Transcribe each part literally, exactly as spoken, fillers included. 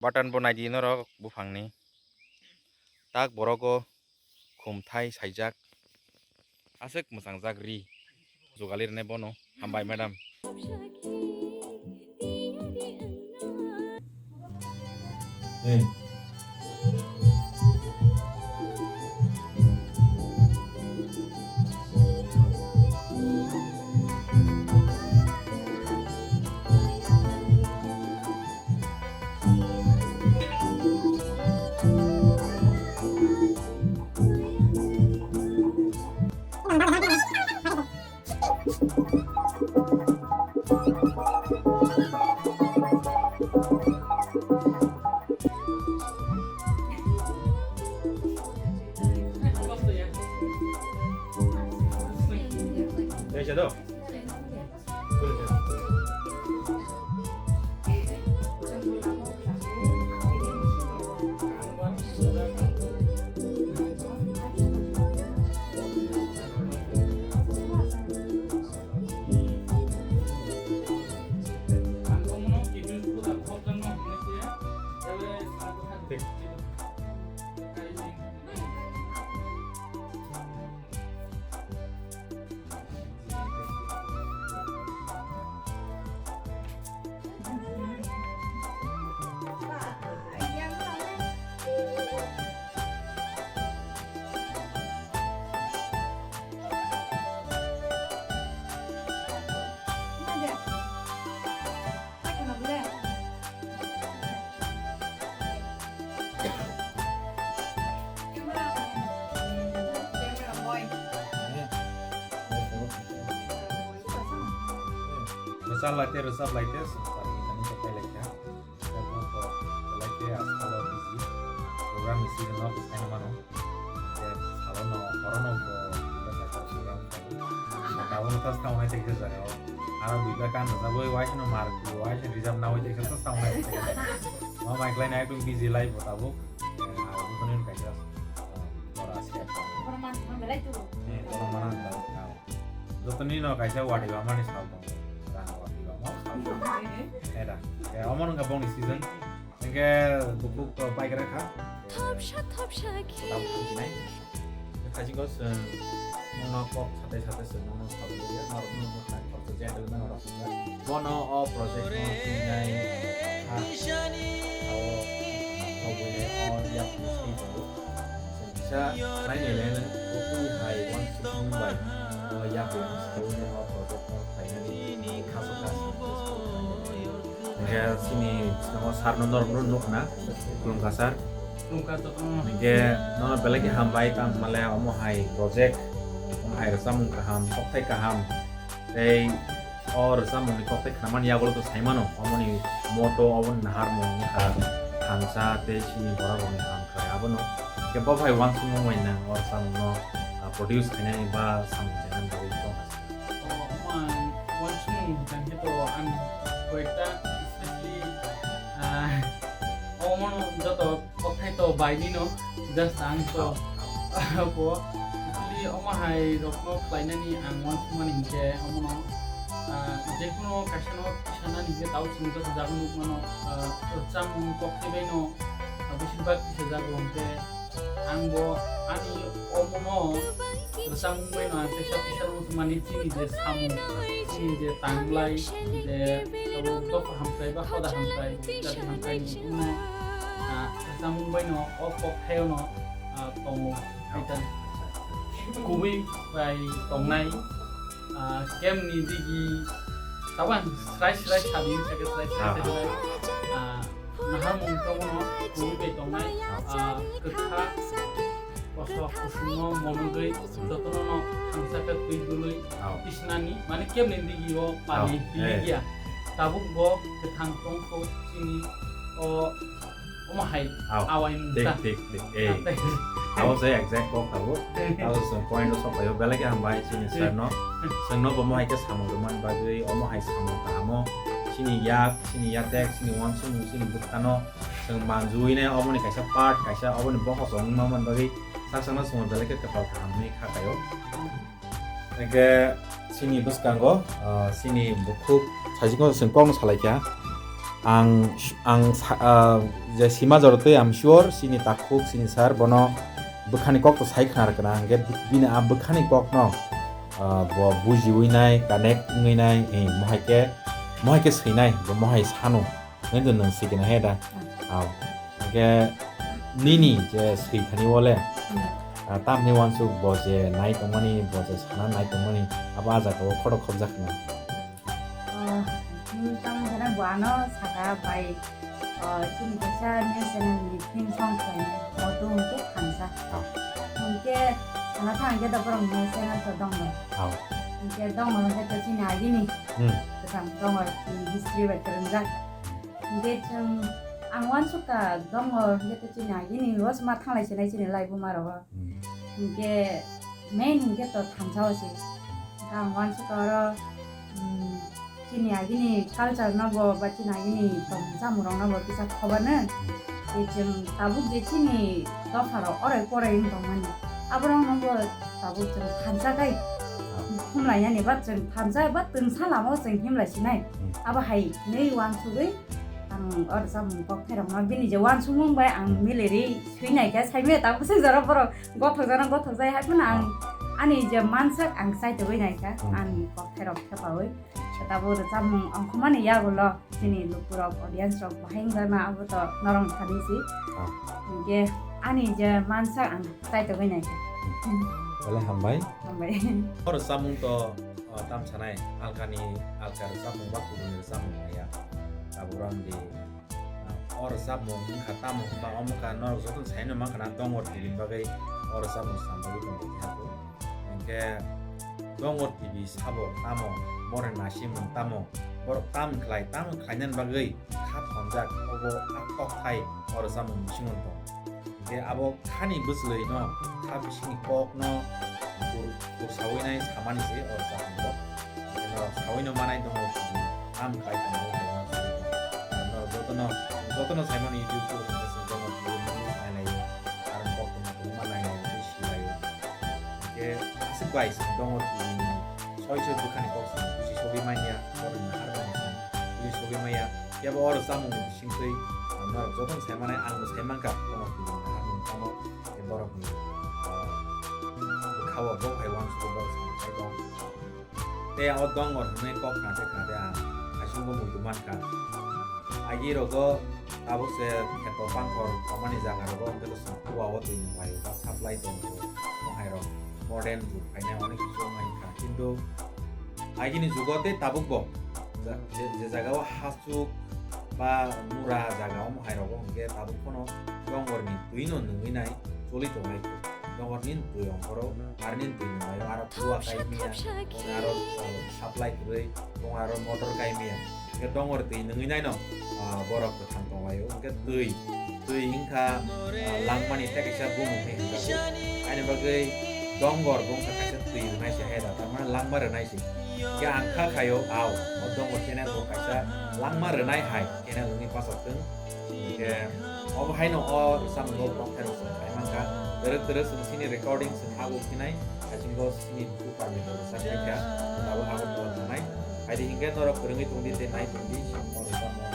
Button bo naidi norok buphangni. Tak borogo khum thai saijak. Aswk mwchangjak ri. Jugali rwnai bono. Hambai, madam. Rwchap lai tei rwchap lai khe chwng salni thani kwplai lai kha. Tei bo to belai khe ajkal o busy, program ni season no bwsai no mano. Tei salo no horo no bo belai khe program khaio. Tabuk no ta tamo nai tei khe jaga o. Aro buiba kan rwjagwi waisa no mar, waisa no rijab nawi tei khe tamo nai tei khe jaga o. Ma mai khlai nai ekdom busy life bo tabuk. Eh, abo bo ni kaisa, eh, jora se. Eh, jora mana tabuk. Joto ni no kaisa wadi bamani sal tongo. Rang wadi bama sal tongo. Era. Eh, omo nungkha bongni season. Hingke bukhuk to paikra kha. Thopsa thopsa khe. Tabuk nai. Khaji go se, nono kok satai satai se, nono sabai ya, norok no nuknai, koto gentleman rok wngkha. Bono o project no tinai ha. Ao, ao buine o yak ni sui tongo. Kisa nainai le, o twi hai uansukmung bai, o yak yang sui o project no khlainani khasu khasu. Hingke chini bisingo sir no norok no nukna, khulumkha sir. Khulumkha jotono. Hingke nono belai khe hambai, tamo hwnmale omo hai project, omo hai rwchapmung kaham, kokthai kaham, tei o rwchapmungni kokthai khnamani yagulo to sai mano, omoni motto, oboni naharmung wngkha thansa tei chini borok rokni hamkrai. Abono hingke bo hai uansukmung bai nang o rwchapmungno, ah, produce khainani ba samung chainani bagwi tongkha. O, omo ang uansukmung hwnkha khe to ang koyekta, especially, ah, omono joto kokthai to baini no, just ang to bo, especially omo hai rokno khlainani ang uansukmani hinkhe omono, ah, jekhuno kaisa no tisanani hinkhe tabuk chwng joto jaga nukmano, ah, rwchapmung kokthai baino, ah, besibak tisajago hinkhe. Ang bo ani omono rwchapmung bai no ang teisa teisa rwchapmani chini je samung, chini je tanglai, je abo dopha hamkrai ba hoda hamkrai, jati hamkrai ni wngno, ah, rwchapmung bai no o kok thaio no, ah, tongo. Hai ta kubui bai tongnai. Ah, kemni digi tabang srai srai sabi, srai srai srai srai. Ah, naharmung tongmano kubui bai tongnai, ah, kwkha, kosok, kusungno monogwi, jotono no hamsa khe twi dului tisnani, mane kemni digi o pani twi dia. Tabuk bo kwthang tongkho chini o Omo hai. Aw. Awai mungsa. Tik, tik, tik. Eh. Abo se exact kok tabuk. Abo se point o sok paio. Belai khe hambai chini sir no. Chwng no bo mo hai khe samung rwmani bagwi omo hai samung kaham o. Chini yak, chini yatek, chini uansukmung, chini bwkha no chwng manjui nai omo ni kaisa part, kaisa obo ni bokhok wngma man bagwi sak sak no chwng belai khe kwtal kaham hwnwi kha kaio. Hingke chini bwskango, ah, chini bukhuk sajikno chwng kokno salaikha. Ang, ang sa-, ah, je sima jora twi, I'm sure, chini takhuk, chini sir, bono bwkhani kok to sai khna rwkna, hwnkhe bini a bwkhani kokno, ah, bo bujiwi nai, connect wngwi nai, eh, mohai khe, mohai khe swinai, bo mohai sano, hwnwi to nwng swikhe nai he da. Au. Hwnkhe nini je swithani wole, ah, tamni uansuk bo je nai tongmani, bo je sana nai tongmani, abo a jaga o khotok khobjak khna. Ah, hmm, tamo hwnkheno bo ano saka bai, ah, chini kaisa news channel ni theme song khlainai, Moto hwnkhe thansa. Ah. Hwnkhe sana thang khe da borok news channel to dongno. Ah. Hwnkhe dongno hwnkhe to chini agini. Hmm. Kwthang dongor, chini history bai kwrwngjak. Hwnkhe chwng, ang uansukha dongor hwnkhe to chini agini rosma thanglai sinai chini laibuma rogo. Hmm. Hwnkhe main hwnkhe to thansa o se. Ang uansukha oro, um, chini agini culture no bo ba chini agini tong chamung rok no bo kisa khobano. Je chwng tabuk je chini dopha rok orai porai wng tongmani, aborok no bo tabuk chwng thansa kai himlai yani ba chwng thansa ba twngsa lama o chwng himlai sinai. Hmm. Abo hai hinwi uansugwi ang oro chamung kok thairok no bini je uansukmung bai ang Hmm. mileri swinai khe saimaya tabuk se jora borok. Gothok jana gothok jai hai phano ang Ah. ani je mansak ang chaitogwi naikha, Hmm. ani kokthairok thepaui. Acha. Tabuk rwchapmung ongkhormani yagulo chini lukurok, audience rok bahai wngjakna abo to norok thani si. Ah. Hinkhe ani je mansak ang chaitogwi naikha. Belai hambai. Hambai. O rwchapmung to, o, tam sanai alkani, alka rwchapmung ba kubuni rwchapmung ya. Tabuk rang di. O rwchapmung wngkha tamo hwnba, omo kha norok jotono saino mankha na Dongor T V ni bagwi o rwchapmung swnamjagwi tongo keha khe. Hinkhe Dongor T V sabo tamo, borokni naisingmung tamo, borok tam khlai, tamo khlainani bagwi kha thonjak, obo a kokthai o rwchapmung bisingo tong. Hinkhe abo khani bwchwlwino kha bisingni kokno kur-, kursaui nai samani se o rwchapmung bo. Hinkhe norok sauino manai tongo, tam khlai tongo, norok jotono, jotono saimano YouTube o hwnkhe chwng jotono nailai, aro koktwma kwbangma nailai, tei silaio. Hinkhe aswk bai chwng Dongor T V ni soi soi bwkhani kok chwng buji sogwi manya, borokni naharmani chwng buji sogwi manya. Phiya bo o rwchapmungni bisingtwi norok jotono sai manai, ang bo sai mankha, Dongor T V ni naharmung tamo, tei borokni, ah, bwkha-o bo hai uansukgo borok sai tong. Tei o Dongor hwnwi kok khna khe khna khe ang haisungo muitu mankha. Agi rogo tabuk se kheto panthor tongmani jaga rogo hwnkhe bwswng kuwa-o twi nung laio ba supply tongo, omo hai rok modern jug phainai onek kisu wng kha. Kintu agini jugo tei tabuk bo ja-, je, je jaga o hachuk ba mura jaga omo hai rogo hwnkhe tabuk phano Dongor ni twi no nungwi nai choli tongnai. Dongor ni twi ongkhoro, ar ni twi nungwi aro kuwa kai mia, aro, ah, supply kwrwi, tongo aro motor kai mia. Hwnkhe Dongor twi nungwi naino, ah, borok kwthang tonglaio. Hwnkhe twi, twi wngkha, ah, langmani tei kaisa bumung hinwi hwnjago. Aini bagwi Dongor bo wngkha kaisa twi rwnai se hai da, tamani langma rwnai se. Hwnkhe ang kha khaio, ao, o Dongor channel bo kaisa langma rwnai hai channel wngwi bachok thung. Hwnkhe obo haino o rwchapmung bo kok thairok chwng khlai mankha. Twrwk twrwk chwng chini recording chwng abo phinai, haichwng bo chini buphang ni rwchap khaikha, abo abo tong thanai. Haidi hinkhe norok kwrwngwi tongdi tei nai tongdi, chwng o rwchapmung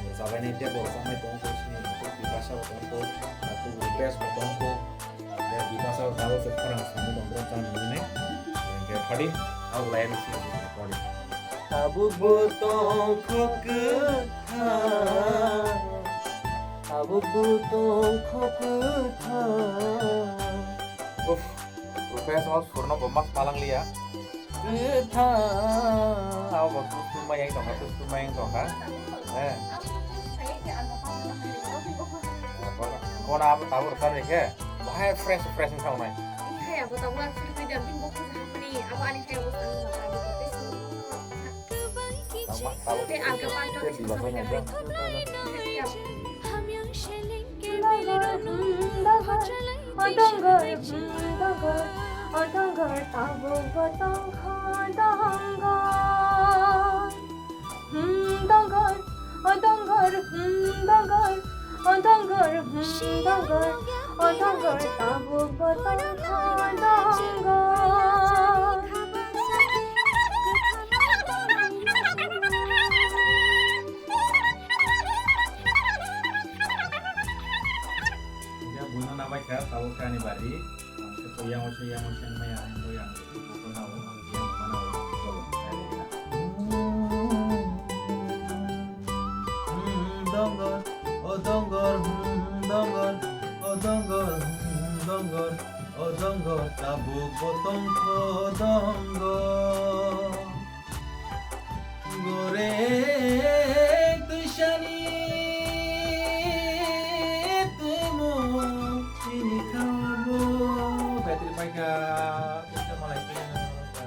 rwchabainai tei bo rwchapnai tongkho, chini bukhuk Bipasha bo tongkho, bukhuk Rupesh bo tongkho. Tei Bipasha bo tabuk se khorang samung tong, borok chang nini nai. Hwnkhe khadi, abo lai rw si khadi. Tabuk bo tongkho kwthang. Tabuk bo tongkho kwthang. Uff, Rupesh o surno bo mas palang liya. Kwthang. Abo bo tus tus ma yang tongkha, tus tus ma yang tongkha. Eh. Kono abo tabuk rwkha rwkhe. Bahai fresh, fresh wngkha wngnai. Ani hai abo tabuk ang suri twi da, bini bokong se hapmani, abo ani hai abo sani abo tabuk tei sini. Tama, tabuk tei ang kapan tei diba khe nang. Dongor, hmm, dongor, o dongor, hmm, dongor, o dongor, tabuk bo tongkha dongor. Hmm, dongor, o dongor, hmm, dongor, o dongor, hmm, dongor, o dongor, tabuk bo tongkha dongor. Paikha, tabuk khe ani bari, ang se to yang o se, yang o se wngmaya, ang bo yang o se, bo ko nao, ang yang o mano, ang bo ko nao. Hmm, donggor, o donggor, hmm, donggor, o donggor, hmm, donggor, o donggor, tabuk bo tongkho donggor. Gore twisani twimo chini khabo. Battery paikha, tisa malai khe nang nang kha.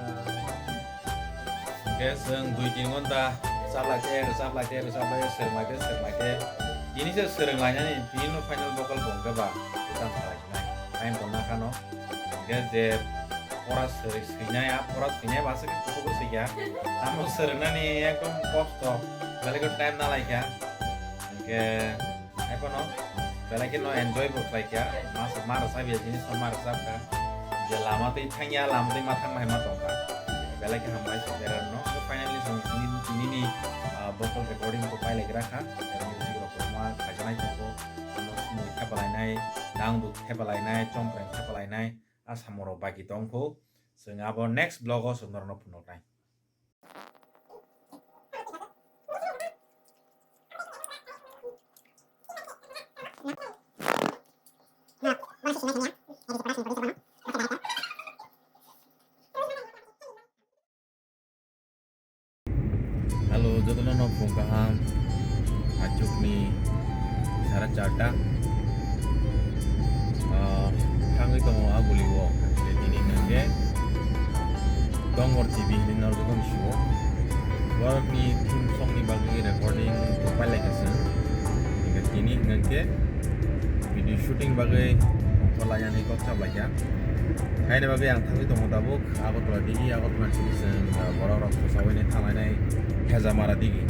Hwnkhe chwng dui tin ghonta chaplai khe, chaplai khe, chaplai khe, swrwng lai khe, swrwng lai khe. Tini se swrwng lainani, tini no final vocal bo hwnkhe ba, tang khalai sinai. Time bo nakhano. Hwnkhe je pora swi-, swinai, a pora swinai ba se kuchugo swikha. Tamo swrwngnani ekdom kosto. Belai khe time na laikha. Hwnkhe haiphano belai kheno enjoy bo khlaikha. Mas-, ma rwchapya jinis no ma rwchapkha. Je lama twi thangya, lama twi ma thangma hai ma tongkha. Belai khe hambai swkang rokno. Finally, chwng tini, tinini, ah, vocal recording khe pailaigra kha. Music rok kwbangma khaijaknai tongo. Ano sumui thepalainai, dangduk thepalainai, chompreng thepalainai. A samung rok baki tong kho. Chwng abo next vlog o chwng norokno phunuknai. Hello, jotono no phung kaham. Achukni sara charta. Ah, thangwi tongo a guli o. Tini hwnkhe Dongor T V hinwi norok jotono sio. Borokni theme song ni bagwi recording pailai kha chwng. Hwnkhe tini hwnkhe video shooting bagwi ongkhor lainani kok chaplaikha. Haini bagwi ang thangwi tongo tabuk. Agartala digi, Agartala simi chwng, ah, borok rok sosawi ni thanglainai Hejamara digi.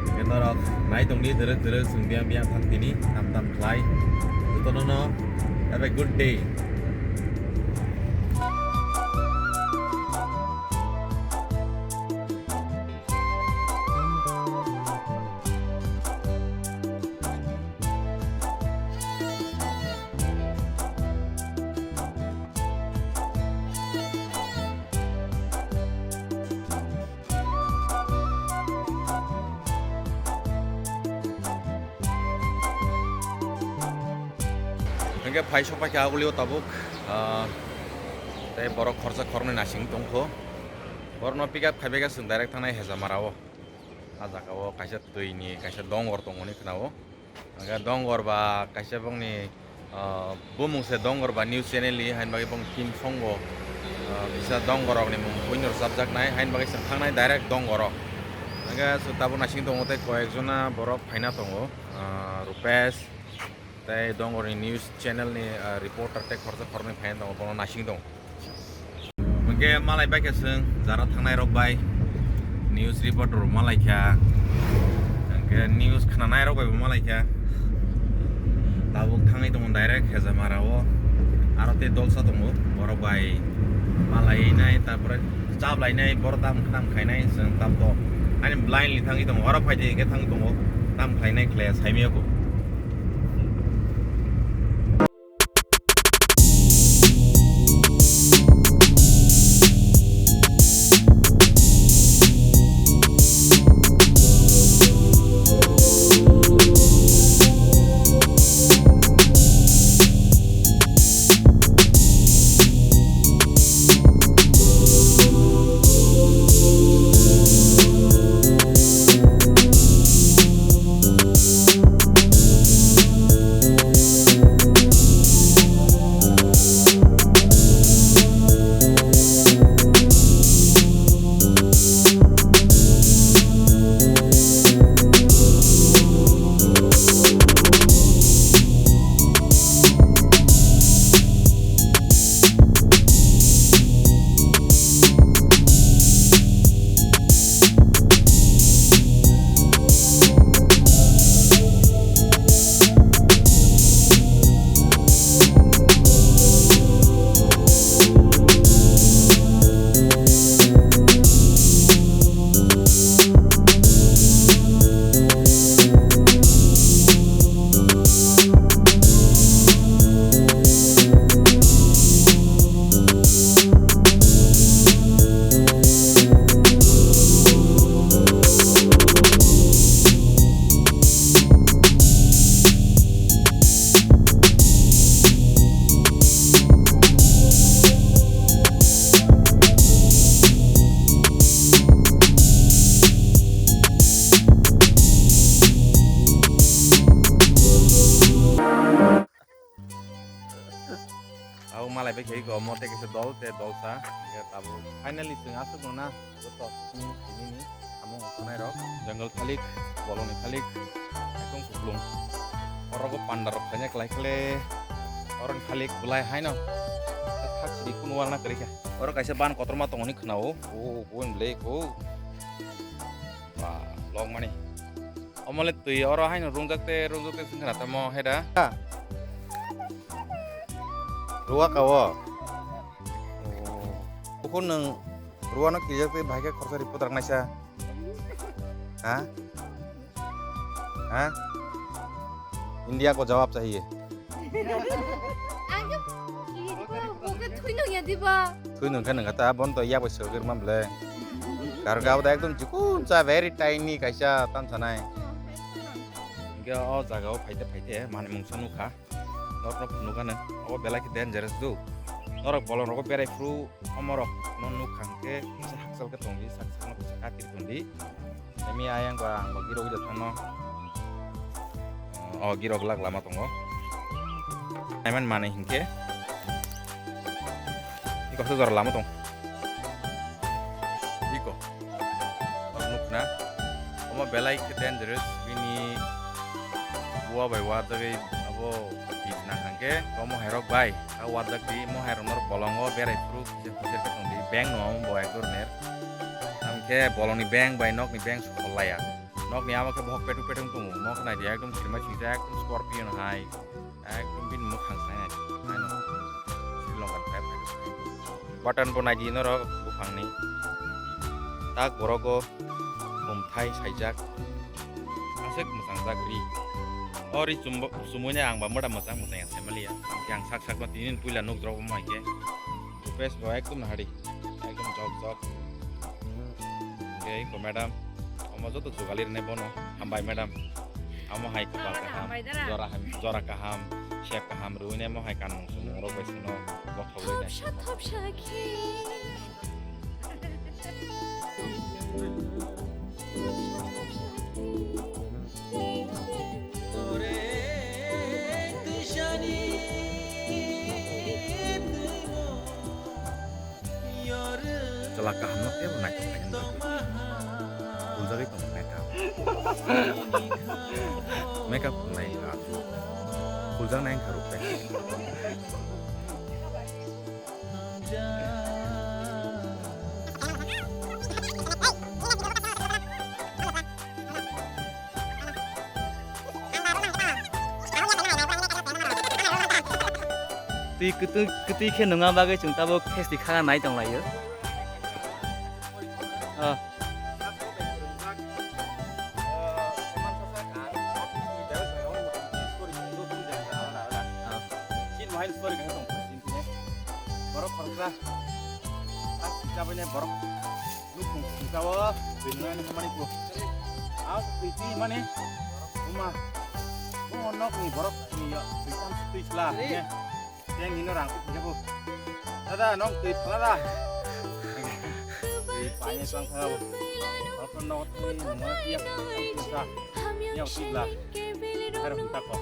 Hwnkhe norok nai tongdi, dwrwk dwrwk chwng biyang biyang thang tini, tam tam khlai. Jotono no have a good day. Hwnkhe phai sokpai kha agulio tabuk, ah, tei borok khorsa khoroknwi nasing tongkho. Borokno pick up khaibai khe chwng direct thangnai Hejamara o. A jaga o kaisa twi ni kaisa dongor tongmani khna o. Hwnkhe dongor ba kaisa bongni, ah, bumung se dongor ba news channel ni, hain bagwi bong team songo, ah, kisa dongor rok ni mung buino rwchapjaknai, hain bagwi chwng thangnai direct dongor o. Hwnkhe chwng tabuk naising tongo tei koyek jona borok phaina tongo, ah, Rupesh tei dongor ni news channel ni, ah, reporter tei khoroksa khoroknwi phaina tongo, bono naising tongo. Hwnkhe malai bai khe chwng jara thangnai rok bai news reporter rok malai kha, hwnkhe news khwnanai rok bai bo malai kha. Tabuk thangwi tongo direct Hejamara o, aro tei dolsa tongo borok bai malai nai, tarpore chaplai nai, borok tam tam khainai chwng tabuk ani blind li thangwi tongo, oro phai di hwnkhe thang tongo, tam khlainai khlaiya saimaya kho. Malai bai khe ego omo tei kaisa dol tei dolsa. Hingke tabuk finally chwng aswk nuna joto chini tini ni samung tongnai rok. Jungle thalik, bolongni thalik, ekdom kuplung. Oro go panda rok khaina kwlai khle, oro ni thalik belai haino thak sidi kunu walna kwrwi kha. Oro kaisa ban kotorma tongoni khwnao. O, o, blek, o. Ba, lok mani. Omo le twi oro haino rungjak te, rungjak te sing khna tamo heda. Ruwa ka o. O, bukhuk nwng ruwa no kijak te bhai khe khorsa report rang naisa. Ha? Ha? India ko jawab chahiye. Ang ke, oke thui nung ya diba? Thui nung khe nung kata bon to yak bai sogir ma ble. Garga da ekdom jikun cha very tiny kaisa tan sanai. Hingke o jaga o phaite phaite mani mungsa nukha. Norok no phunukha nung. O belai khe dangerous do. Norok bolong rogo berai phuru omorok no nukha hingke hakchal khe tongdi sak sak no katir tongdi. Emi ayang ba ang ba girok ida thangno. O girok lak lama tongo. Naiman mani hinkhe. Iko se jora lama tong. Iko. Nukna. Omo belai khe dangerous bini bua bai wa jagwi abo bijna hangke omo herok bai. A wajak di mohai rok norok bolongo berai phuru kisa kisa khe tong di beng no omo bo ek dhoroner. Tamkhe bolongni beng bai nokni beng sokol laya. Nokni amo khe bohok petung petung tongo. Mo khe naidi ekdom kirima singsa ekdom scorpion hai. Ekdom bini mwkhang sai nai. Naino Sri Lanka ni type hai. Button bo naidi norok buphangni. Tak borogo. Kumthai saijak. Aswk mwchang jak ri. O ri chumbo-, chumui nai ang ba moda mwchang mwchang ya saimaliya. Ang khe ang sak sak no tini puila nuk drop omo hai khe. Face bo ekdom nahari. Ekdom jok jok. Oke, ko madam. Omo joto jugali rwnai bono. Hambai madam. Amo hai kwtal kaham. Hambai dara. Jora ham, jora kaham. Sep kaham rwui nai mo hai kanmung sumung rok bai sino. Bothogwi nai. Thopsa thopsa khe. Chwla kaham no teibo naithok khainani bagwi. Puljagwi tongo makeup. Makeup khlai kha. Puljak nai wngkha rukhe. Twi kwtwi, kwtwi khe nungna bagwi chwng tabuk face ni khana nai tonglaio. Ah. Ah. Borok khoroksa. Borok singsa bai nai borok twi nungya ni hamani bo. Ang twi twi mani. Uma. Bo nok ni borok ni ya twi tam twi sla. Teng hino rang twi bo. Dada nok twi phala da. Twi pani sang phala bo. Apa nok twi nungya ya twi sla. Ya twi sla. Harap kita ko.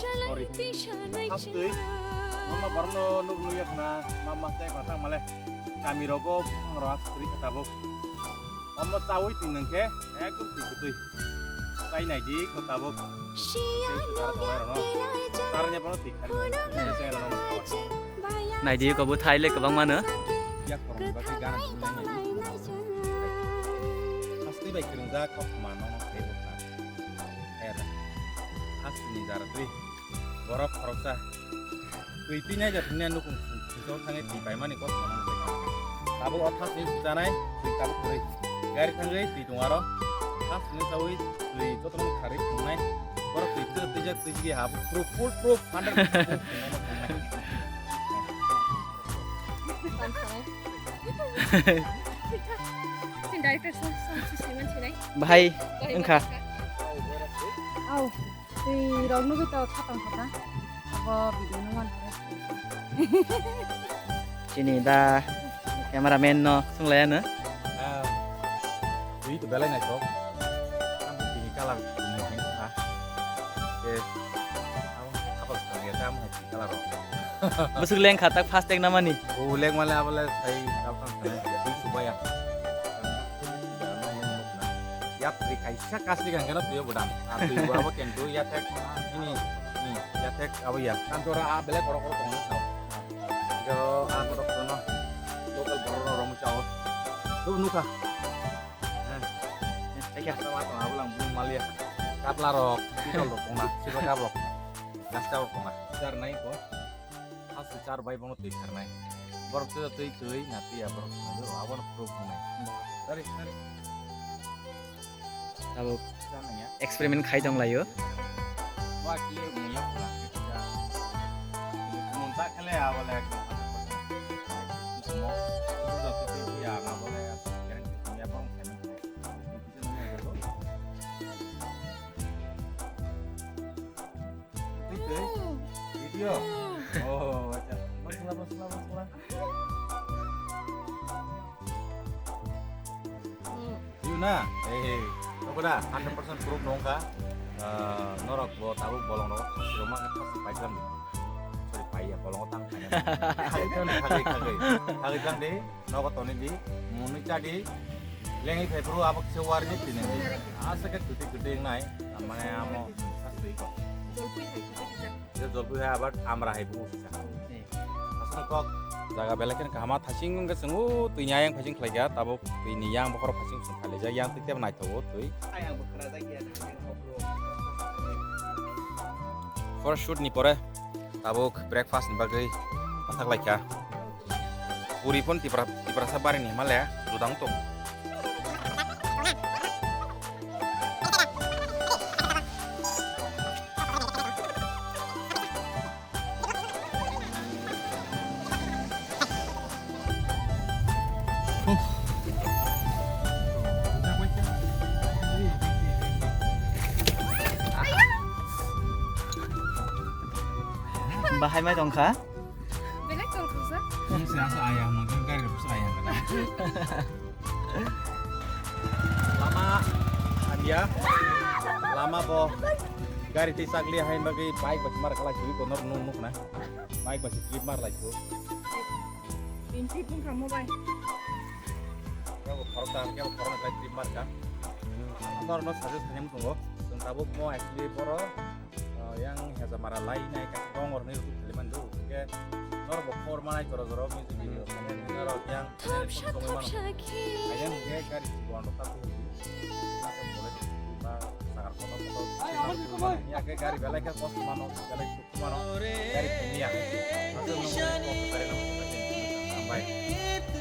Sorry. Hastwi. Mama borno nuk nungya khna. Mama tei khatang male. Kami rogo phang ro hastwi kata bo. Omo chawi twi nang khe ekdom twi kwtwi. Chai nai di ko tabuk. Tei se dara tongnai rok no. Tarni bono twi khari nai. Tei se rok no. Nai di ko bo thai le kwbang mano. Yak korong ni bagwi gana simi nai nai di. Hastwi bai kwrwngjak kok ma no no khe bo kha. Khe da. Hastwi ni dara twi. Borok khoroksa. Twi twi nai ja thungni nukung sung sung thangwi twi paimani kok tongmani se. Tabuk o thas ni sujanai twi tabuk kwrwi. Gari thangwi twi tongo aro. Thas ni sawi twi jotono kharwi thungnai. Borok twi twi twi jak twi jigi habu proof full proof hundred percent thungnai no thungnai. Director song song si saiman sinai. Bahai wngkha. Au. Twi rok nugwi to khatang khatang. Abo video no man. Chini da cameraman no sunglai ano. Ah. Twi to belai naithok. Ang tini kalar mo hin ha. Ke. Ang kapal tong ya tam hai kalar rok. Bwswk leng kha tak fast tek namani. O leng male abole sai kapang sana. Tui subaya. Yatri kaisa kasli kan kena tuyo bodam. Atui bo abo kentu yatek ini ini yatek abo ya. Kantora a bele korok korok tong. Jo a korok kono. Local borok rok romu chao. Tu nuka. Tei khe. Sama tong abo lang bung malia. Kapla rok, pitol rok tongna, sibra kap rok. Gasta rok tongna. Jar nai ko. Asli char bai bono twi kharnai. Borok twi twi twi na twi ya borok twi abo no pro bungnai. Dari dari. Abo jar nai ya. Experiment khai tong laio. Wa clear mung ya pula. Mung tak kale abo le ekdom. Mo. Bujo twi twi ya abo le. Video? Oh, acha. Masala, masala, masala. Yuna, eh, eh. Nokoda, hundred percent proof nongkha. Ah, norok bo tabuk bolong rok khasi rok ma khasi paiklam. Sorry, paiya, bolong tang. Khagwi, khagwi, khagwi. Khagwi tang di. Nogo toni di, mwnwi cha di, lengwi phai phuru abo kisa wari di tini di. Asa khe kwtwi kwtwi wngnai, mane amo sa twi ko. Jolpui hai kwtwi kisa. Jolpui hai abar amra hai buku kisa. Aswk kok jaga belai kheno kaham, thasing wngkhe chwng o twi ni ayang phasing khlai kha, tabuk twi ni yang bokhorok phasing chwng khalijak, yang twi tebo naithogo twi. Ayang bo khwrajak ya, ayang bo bro. First shoot ni pore tabuk breakfast ni bagwi pathak lai kha. Puri phun Tipra, Tiprasa bari ni hima le rudang tong. Bahai mai tong kha? Belek tong kha sa? Nung se asa ayah, nung se gari rebus ayah. Lama hamya, lama bo gari tei chakli hain bagwi bike bai mar kala churi ko nor nung nuk na. Bike bai slip mar lai ko. Binti pung kha mo bai. Kebo khorok ta, kebo khorok na trip mar ka. Nor no sajak thani mutungo. Tabuk mo actually boro yang heza mara lai nai ka kong or ni rutu khali mandu. Ke nor bo khor manai jora jora music video. Nor yang tongwi mano. Ayang ke gari si bondo ta tu. Ba sagar kotor kotor. Ya ke gari belai ke kos mano belai suk mano. Gari kumia. Asal nunggu kos gari nunggu. Sampai.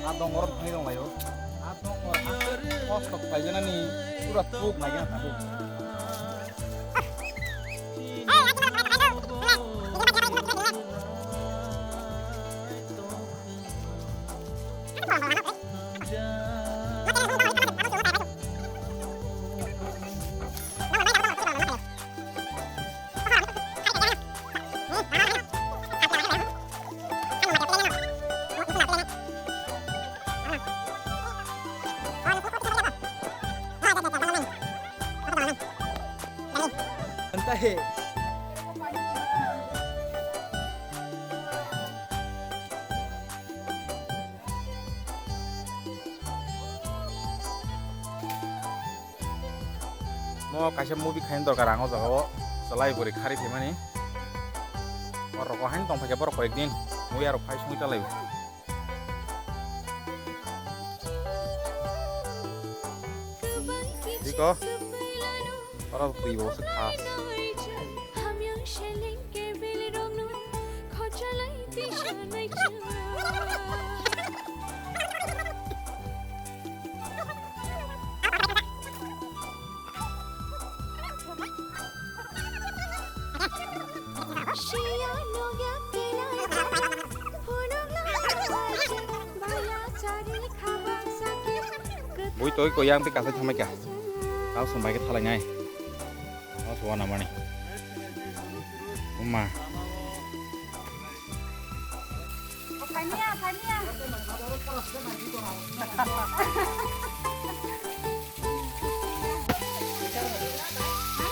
Atong orang thani dong layo. Atong orang kos tok paijana ni pura tuk lagi aku. Antahe. Mo kaisa movie khaina dorkar ang o jaga o, chwlai bwrwi khari phaimani. Borok rok haino tong phaikha borok koyek din, movie arok phai songwi talai. Diko. Oro twi bo se kha. Bui toi koi yang pi kasai thamai ka. Tao sampai ke thalai ngai. Tao suwa namani. Uma.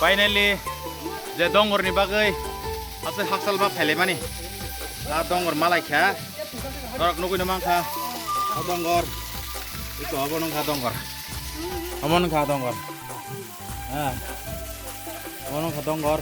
Finally, je dongor ni bagwi asai hakchal ba phailai mani. A dongor malai kha. Norok nugui no mankha. A dongor. Iko abo nung kha dongor. Amo nung kha dongor. Ha. Amo nung kha dongor.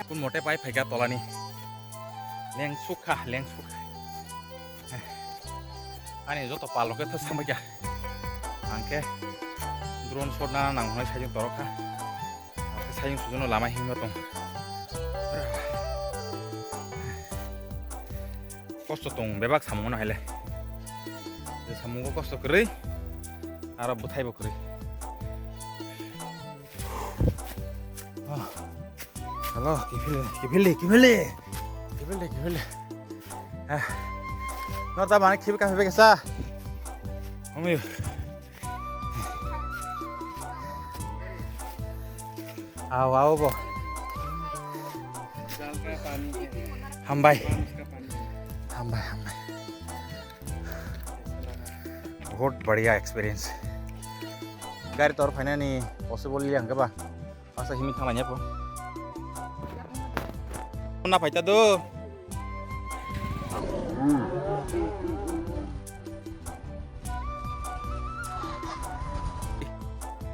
Kun mote pai phaikha tolani. Leng sukha, leng sukha. Ani joto pal rok khe thwsang baikha. Ang khe drone shot na nang hwnwi sajwk torok kha. Ang khe sajwk sujwkno lama himma tong. Kosto tong bebak samung no haile. Je samungo kosto kwrwi, aro bwthai bo kwrwi. Ah. Hello, kiphilli, kiphilli, kiphilli. Kiphilli, kiphilli. Ah. No ta mane khibi kafe beke sa. Humi. Aw, aw bo. Hambai. Hambai, hambai. Bahut badhiya experience. Gari tor phainani possible ya hwnkhe ba? Asa himwi thanglaina pho. Na phaita do.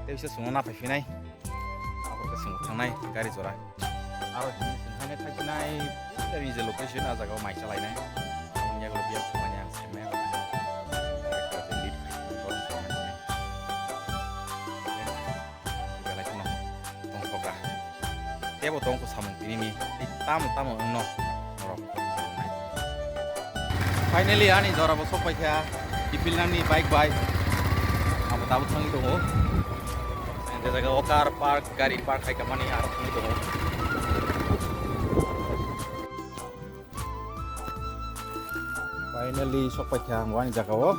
Tei bisa sungo na phai phinai. Abor khe sungo thangnai gari jora. Aro himwi sung thangnai thai phinai. Tei je location a jaga o mai chalainai. Aboni yagulo biya thanglaina ang saimaya. Director je lead khai borok thanglainai. Belai kheno tongthokra. Tebo tongkho samung tinini tei tamo tamo wngno norok. Finally ani jora bo sokpai kha, kiphilnani bike bai. Abo tabuk thangwi tongo. Ang khe jaga o car park, gari park khai kamani aro thangwi tongo. Finally sokpai kha ang ani jaga o.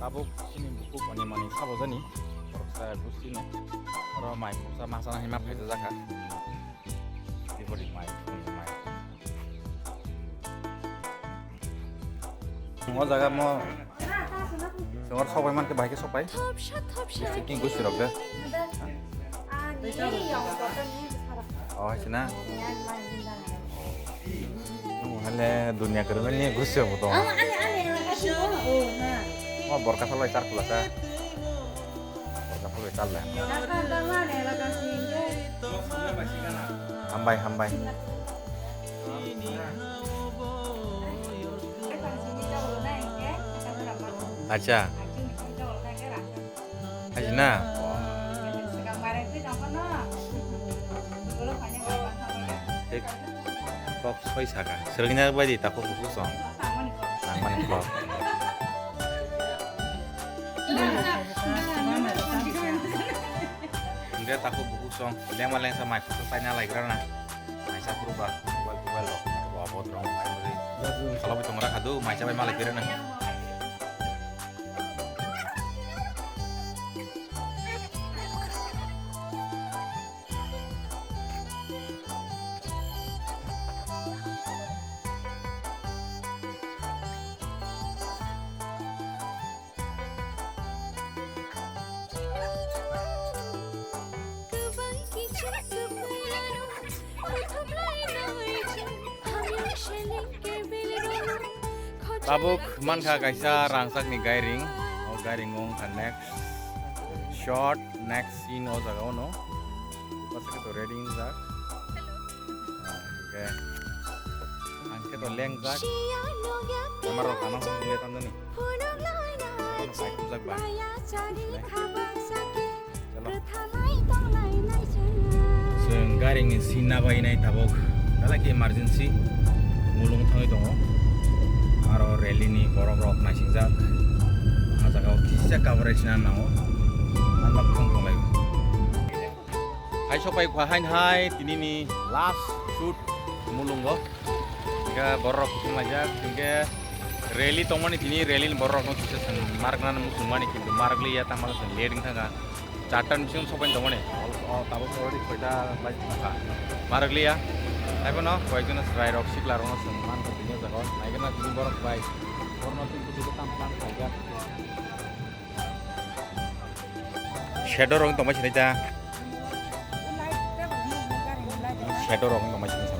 Tabuk chini bukhuk ani mani sabo jani. Khoroksa gusti no. Oro mai khoroksa masa nang hima phaijak kha. Bibori mai, mai. O jaga mo songor sopai man khe bahai khe sopai. Thopsa thopsa. Sitting gusi rok de. O hai sina. Mo hale dunia kereng ni gusi rok to. O borka thalai char kula sa. Borka thalai char le. Hambai, hambai. Acha. Acha na. Kok soi saka. Sergina bai di tako buku song. Nang mani kok. Hingke tako buku song. Lengma lengsa mai kok sai na lai gra na. Maisa phuruba, mobile, mobile rok, bo, bo drone, mobile rok. Salo bo tongra khadu, maisa bai malai kere na. Tabuk mankha kaisa rangchakni gairing. O gairing wngkha next shot, next scene o jaga ono. Pasake to ready wngjak. Ang khe to lengjak. Camera rok ano hwnle tamjani. Ano pai khumjak ba. Chwng gari ni sina bai nai tabuk. Belai khe emergency mulung thangwi tongo. Aro rally ni borok rok naisingjak. Ah jaga o kisa coverage na nango. Ang bak thang tonglai. Hai sopai kha hain hai tini ni last shoot mulungo. Hingke borok rok kutung laijak hingke rally tongmani tini rally ni borok rok no kisa chwng markna muchungmani kintu markliya tamo chwng late wngkha. Charta ni bisingo sokphai tongmani. O, o, tabuk already soita bai thangkha. Marwkliya. Taibo no koyekjon chwrai rok sikla rok no chwng mankha tini o jaga o. Naikhe na tini borok bai. Borok no tini kuchuk tam plan khaijak. Shadow rok tongmai sinai ta. Shadow rok tongmai sinai ta.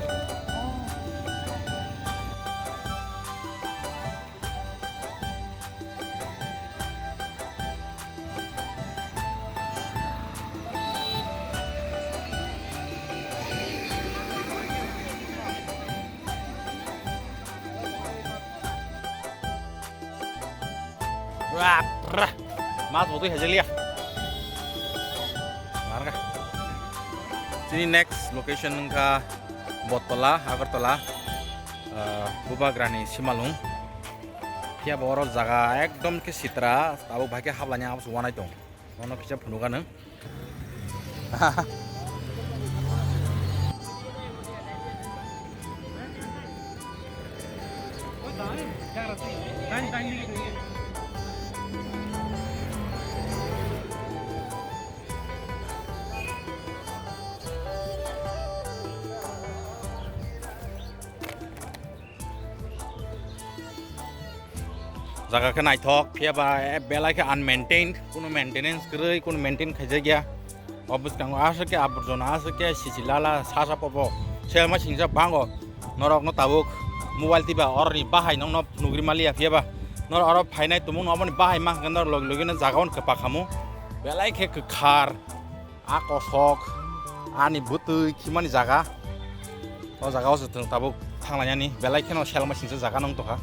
Wah, prah. Mas botwi hajakliya. Marga. Chini next location wngkha Bottola, Agartala. Ah, Bubagrani Simalung. Phiya bo oro jaga ekdom khe sitra, tabuk bai khe hablanya abo se wanai tong. Nono kisa phunukha nwng. Jaga khe naithok, phiya ba, eh, belai khe unmaintained, kunu maintenance kwrwi, kunu maintain khaijakya. O bwskango aswk khe aborjona, aswk khe sisi lala, sasa popo, selma singsa bango. Norok no tabuk mobile tiba oroni bahai nokno phunugri maliya, phiya ba norok oro phainai tumung no oboni bahai mankha norok logi logi no jaga on kwpak khamu. Belai khe kwkhar. A kosok, ani bwtwi khimani jaga. O jaga o chwng tabuk thanglainani, belai kheno selma singsa jaga nang tongkha.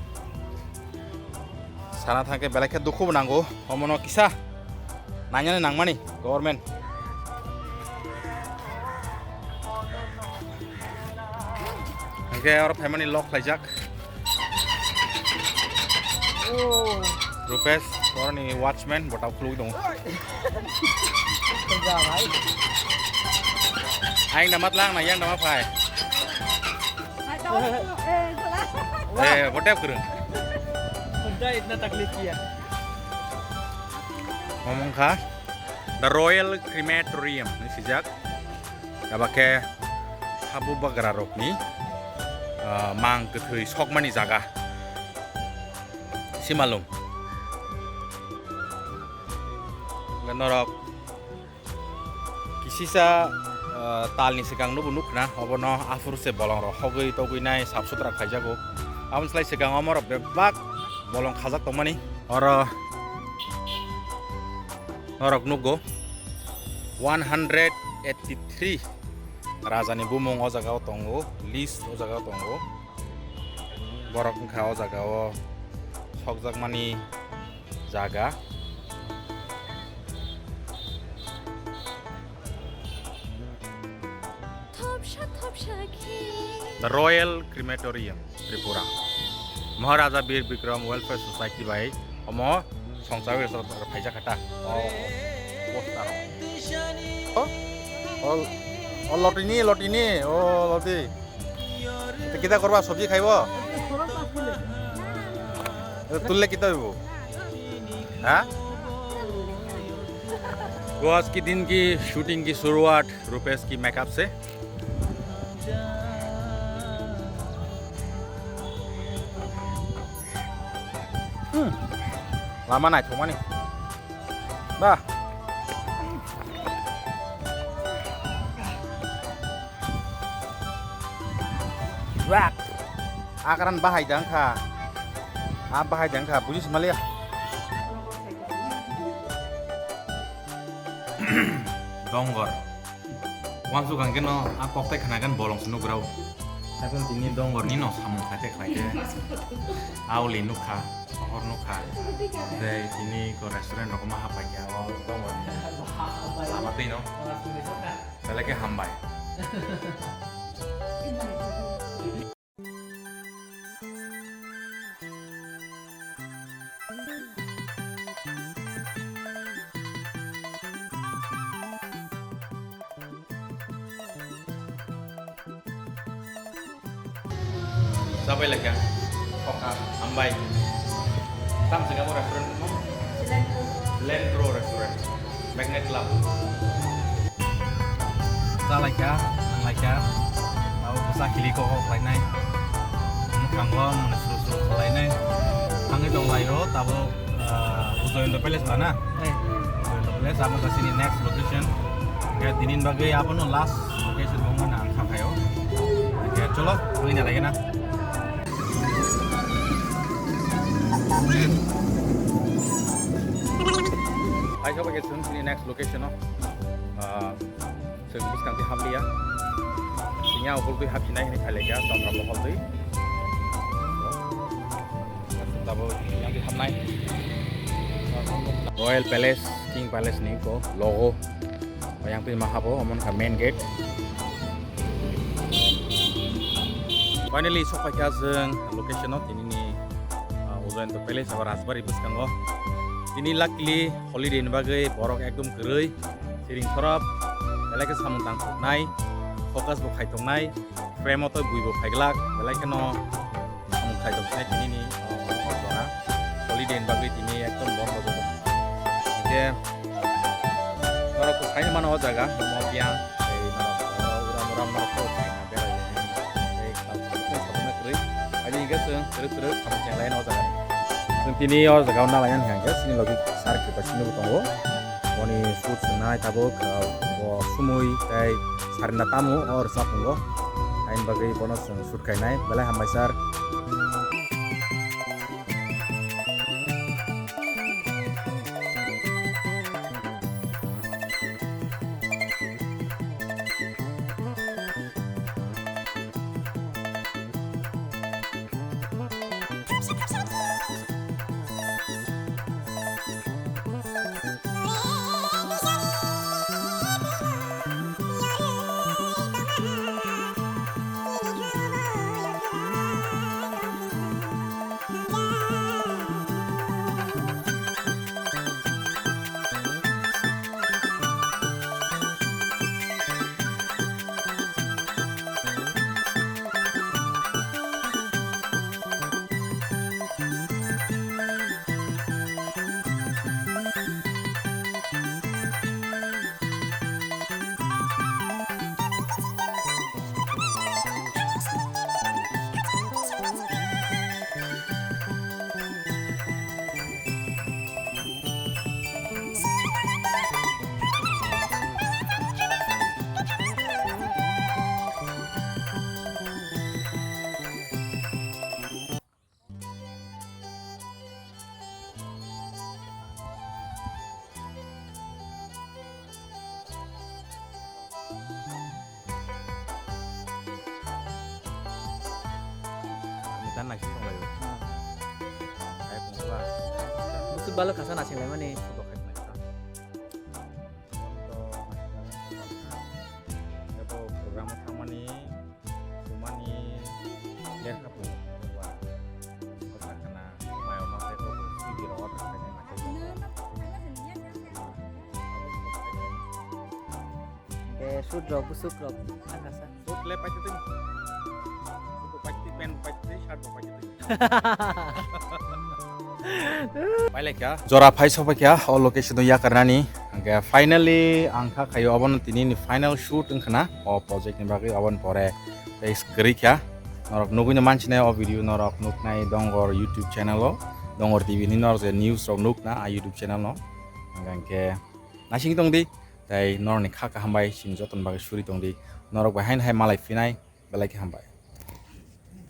Sana thangkhe belai khe dukhu bo nango, omono kisa nainani nangmani government. Hingke oro phaimani lock khlaijak. Oh. Rupesh, oroni watchman, botao khulugwi tongo. Tongja, bhai. Ayang dama tlang na, yang dama phai. Hai, tao, eh, salah. Eh, botep kurung. Tongja, itna taklif kiya. Ngomong kha, The Royal Crematorium, ni sijak. Aba khe habubagra rokni, ah, mang kwthwi sokmani jaga. Simalung. Hwnkhe norok kisisa, ah, talni swkang nubo nukhna, obono aphuru se bolongrok hogwi togwinai sap sutra khaijago. Aboni slai swkang omorok bebak bolong khajak tongmani. Oro norok nugo. One hundred eighty-three rajani bumung o jaga o tongo, list o jaga o tongo. Borok wngkha o jaga o sokjakmani jaga. The Royal Crematorium. Tripura. Maharaja Bir Bikram Welfare Society bai omo songchawi rok phaijak kha ta. O poster. O, o, o lotini, lotini, o loti. Kita korba sobji khaibo? Tulle kita hoibo? Ha? वो आज की दिन की शूटिंग की शुरुआत रुपेश की मेकअप से। Hmm. Lama naithokmani. Ba. Wah. Akaran bahai dang kha. A bahai dang kha. Bujis maliya. Dongor. Wansuk ang khe no a koktai khna khe bolong se nugrao. Tini dongor ni no samung khaite khlaite. Auli nukha, sohor nukha. Tei tini ko restaurant rok ma hapai kha o dongor ni. Lama twi no. Belai khe hambai. Chabai laikha, kokha, hambai. Tam se kamo restaurant mo? Land Pro Restaurant, Magnet Club. Cha laikha, nang laikha. Abo bwsa khili kok kok khlainai. Mwkhango mwnwi suru suru khlainai. Thangwi tong laio tabuk. Ah, Udoyonto Palace ba na? Eh. Udoyonto Palace, amo kasini next location. Hingke tinin bagwi abono last location wngmani ang sakhayo. Hingke cholo, wngwi na lagi na. Hai, sobo ke chwng tini next location o. Ah, Chwng bwskang twi hamliya. Sini ang hol twi haphinai hinwi khailaiya, chomra bo hol twi. Tabuk yang twi hamnai. Royal Palace, King Palace ni ko logo. O yang twi ma habo, omo wngkha main gate. Finally, sokpaikha chwng location o, tini ni, ah, Udoyonto Palace, abo Rajbari bwskango. Tini luckily holiday ni bagwi borok ekdom kwrwi. Siring khorop, belai khe samung tang thoknai, focus bo khai tongnai, frame o tei bui bo phaiglak, belai kheno samung khai tongsinai tini ni, o, o, o jora. Holiday ni bagwi tini ekdom bondo joto. Hingke norok bo sai mano o jaga, Mopiang, tei norok, o, uram uram norok bo sai na berai tei kal sabuna kwrwi. Ani hingke chwng kwrwi kwrwi samung chenglai no o jaga ni. Chwng tini o jaga o nalaina hingke chini logi sir khe bai sini bo tongo. Boni shoot swngnai tabuk, ah, bo sumui tei sarina tamo o rwchapmungo. Haini bagwi bono chwng shoot khainai. Belai hambai sir. Ani tan naising tong laio. Hai pungkula. Musuk balo kasa naising laimani. Musuk balo kasa naising. Abo program o thangmani, sumani, lekha bo wa. Kota khana, mayo ma tei bo C V ro order khainai ma tei bo. Ke shoot rok, busuk rok, thangkasa. Shoot le paitwi twi. Shoot bo paitwi twi, pant bo paitwi twi, shirt bo paitwi twi. Pailai kha. Jora phai sopai kha o location o yakarnani. Hingke finally ang kha khaio obono tini ni final shoot wngkhana o project ni bagwi oboni pore tei kwrwi kha. Norok nugui no mansinai o video norok nuknai Dongor YouTube channel o. Dongor T V ni norok je news rok nukna a YouTube channel no. Hingke naising tong di tei norok ni kha kaham bai chini joto ni bagwi suri tong di. Norok bai haino hai malai phinai belai khe hambai.